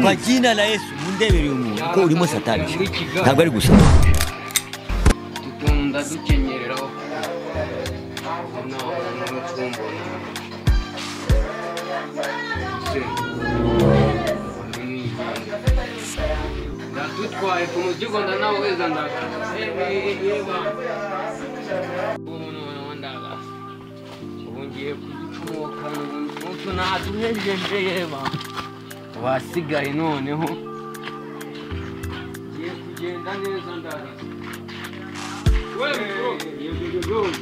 Kwa jina la Yesu mundebere uyu muntu ko urimo satani ntabwo ari gusa dukunda dukenyereraho no ndadutwaye ku muzigo ndanaweza ubu ngiye kuducomoka n'utu naduhejeje yeba wasigaye noneho ngiye kugenda neza ndagaze.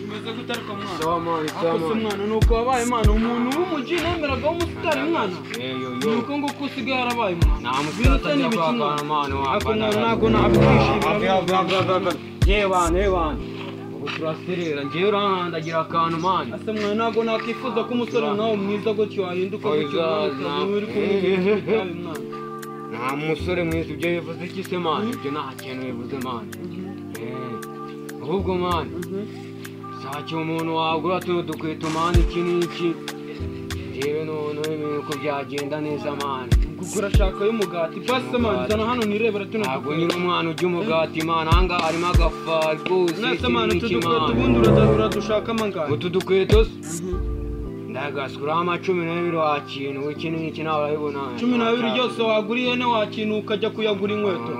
Umeze gute ariko mwana? Mwana nuko wabaye mwana umuntu w'umuji nemeraga w'umusitari mwana nuko ngo ko usigaye yarabaye mwana nta musitari atajya kwakana mwana ako mwana ntabwo nabyishimira. Yewana ubu turaserera ngewe urandagira akantu mwana. Ase mwana ntabwo nakwifuza ko umusore nawe mwiza gutyo wahinduka gutyo mwana uri kumwe mwana. Nta musore mwiza ibyo bivuze iki se mwana? Ibyo nta kintu bivuze mwana. Ahubwo mwana sacyo umuntu wagura tuno dukweto mwana iki n'iki ngewe noneho ibintu ko byagenda neza mwana. Ubwo urashaka y'umugati basi mwana zana hano nirebera tuno. Ntabwo nyine umwana urya umugati mwana ahangaha harimo agafa rwose. Nase mwana utu dukweto ubundi uradushaka amangahe? Utu dukweto ndagasuraho ama 12 wakintu iki n'iki nawe urabibona. 12 ryose wagura ihene wakintu ukajya kuyagura inkweto.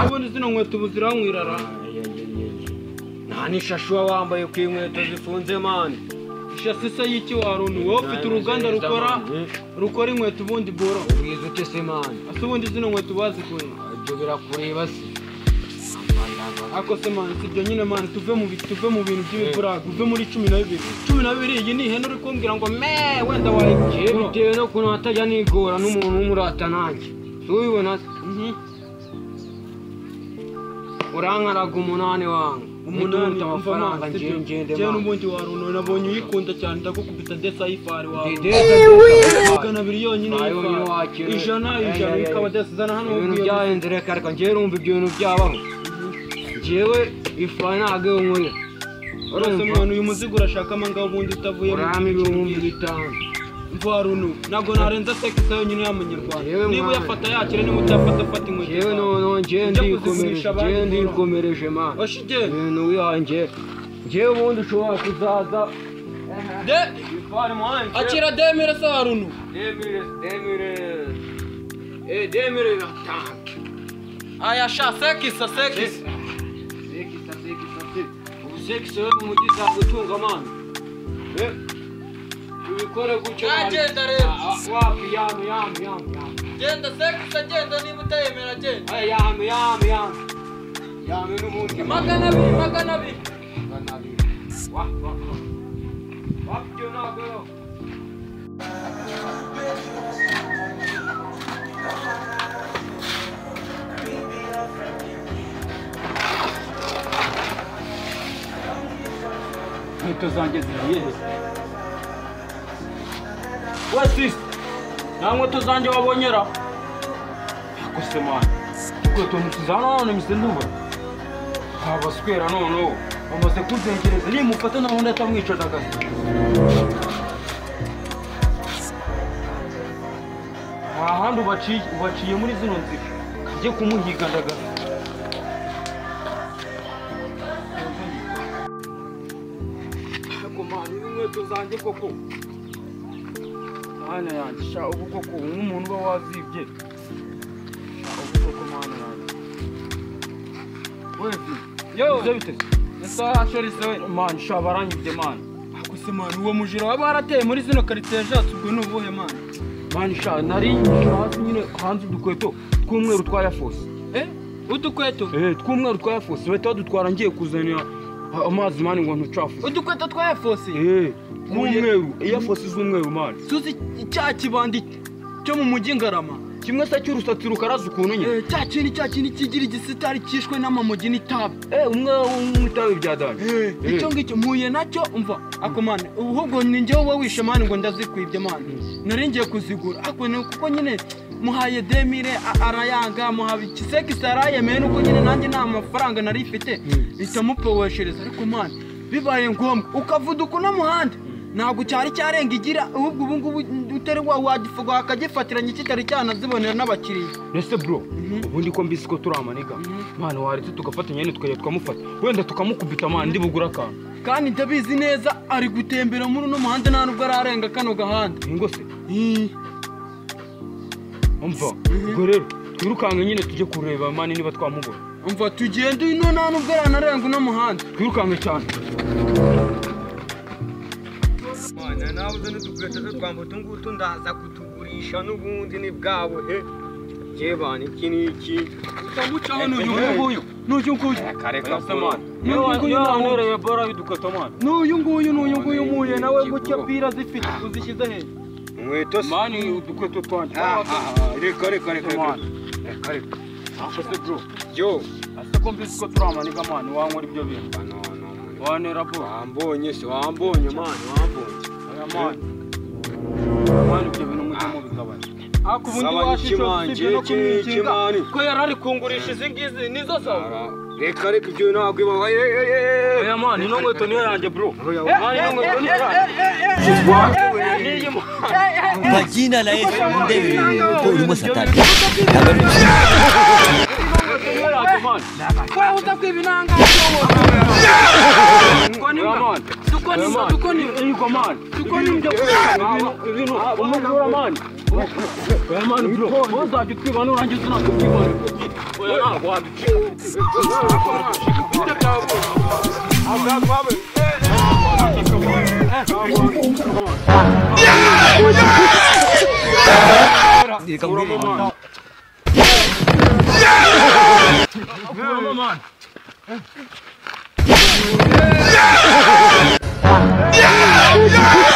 Ubundi zino nkweto ubu zirankwirara. Nta n'ishashi uba wambaye ku inkweto zifunze mani. Ishasi se y'iki waruntu wowe ufite uruganda rukora inkweto ubundi boro. Ubwiza ute se mani? Ase ubundi zino nkweto bazikuye? Ibyo birakureba se. Ako se mani si ibyo nyine mani tuve mu bintu by'ibifuraga uve muri 12. 12 iyi ni ihene uri kumbwira ngo me wenda wayigura. Bitewe n'ukuntu hatajya nigora n'umuntu w'umurata nanjye. Si ubibona se? Urankaraga 8 wangu. 8 amafaranga ngende mwana. N'ubundi waruntu nabonye uyikunda cyane ndagukubita desa y'ifari wawe. 200 yonyine y'ifari. Ijana ikaba desa zana hano. Ibintu byahenze reka reka ngewe urumva ibyo bintu byabaho. Ngewe ifari ntabwo nkorera. Uretse mwana uyu muzigo urashaka amangahe ubundi utavuye mu urame 5000. Mva waruntu ntabwo narenza sekisa yonyine y'amanyarwanda. Niba uyafata yakire niba utayafata fata inkweto. Ngewe noneho ngewe ndikomereje mwana. Ibintu wihangiye ngewe ubundi ushobora kuzaza. Akira 2000 se waruntu. 2000 2005. Aya sha sekisa. Sekisa. Ubu sekisa yo mu mujyi izagutunga mwana. Ubikore gutyo. Agenda rero. Wapi yamu. Genda sekisa genda niba utayemera genda. Aya yamu. Yamu n'ubundi. 200. 200. Wa. Wapi byo ntabwo. Inkweto zanjye zigiye he? We sisi, nta nkweto zanjye wabonyera? Ako se mwana, inkweto ntusize hano none mise ndubona. Abaswera noneho bamaze kunzengereza nimufata naho ndatamwica ndagaze. Nta handi ubaciye muri zino nzira, njye kumuhiga ndagaze. Ako mwana, inkweto zanjye koko. Mana yanjye sha ubu koko nk'umuntu uba wazibye. Sha ubu koko mana yanjye. Wewe yo bite? Nesa sheri se man sha baranyibye man. Ako se man uwo mujira waba warateye muri zino quartier jacu ubwo ni ubuhe man? Man sha nari hasi nyine hanze udukweto tw'umweru twa Air Force. Udukweto? Tw'umweru twa Air Force bahita badutwara ngiye kuzanira amazi mani ngo ntucafuze. Udukweto twa Air Force? Tw'umweru, Air Force z'umweru mani. Suzi cya kibandi cyo mu mujyi Ngarama. Kimwe se cy'urusatsi rukaraza ukuntu nyine. Cya kintu kigira igisitari cyishwe n'amamogi n'itabi. Umwe w'itabi bya dani. Icyo ngicyo mpuye nacyo umva ako mani ahubwo ni njyewe wowe wishe mani ngo ndazikwibye mani. Nari ngiye kuzigura ako ni kuko nyine muhaye 2000 arayanga muhaye ikisekisi arayemeye nuko nyine nanjye nta mafaranga nari mfite mpita mupoweshereza ariko mani bibaye ngombwa ukavuduka uno muhanda Ntabwo cyari cyarenga igira ahubwo ubu ngubu utari wagifuga akagifatiranye kitari cyanazibonera n'abakiriya. Nese bro, ubundi ko mbisi ko turamaniga. Mwana waretse tugafatanya nyine tukajya tukamufata. Wenda tukamukubita mwana ndi bugura akantu. Kandi ndabizi neza ari gutembera muri uno muhanda nta nubwo ararenga kano gahanda. Ingo se? Umva, ubwo rero twirukange nyine tujye kureba mani niba twamubona. Umva tugende ino nta nubwo aranarenga uno muhanda. Twirukange cyane. Mwana nabuze n'udukweto twambo tungutu ndaza kutugurisha n'ubundi ni bwabo he. Jebana iki n'iki. Utamucaho n'uyu nguyu. N'uyu nguyu. Kareka mwana. N'uyu nguyu bora y'udukweto mwana. N'uyu nguyu n'uyu nguyu muye nawe gucya pira zifite uzishyize he? Inkweto se. Mani udukweto twanjye. Reka reka reka. Reka reka. Ako se bro. Yo. Ase ko mbisi ko turamaniga mwana wankora ibyo bintu. No no. Wanera bro. Wambonye se wambonye mwana wambonye. Aya mwana. Mwana ibyo bintu mujye mubigabanya. Ako ubundi washisho no kumwikinga ko yarari kungurisha izi ngizi nizo zawe. Reka reka ibyo ntabwo iba. Oya mwana ino nkweto niyo yanjye bro. Mwana ino nkweto niyo yanjye. Kwa jina la Yesu mundebere ko urimo satani. Kwa utakwiba inanga Reka.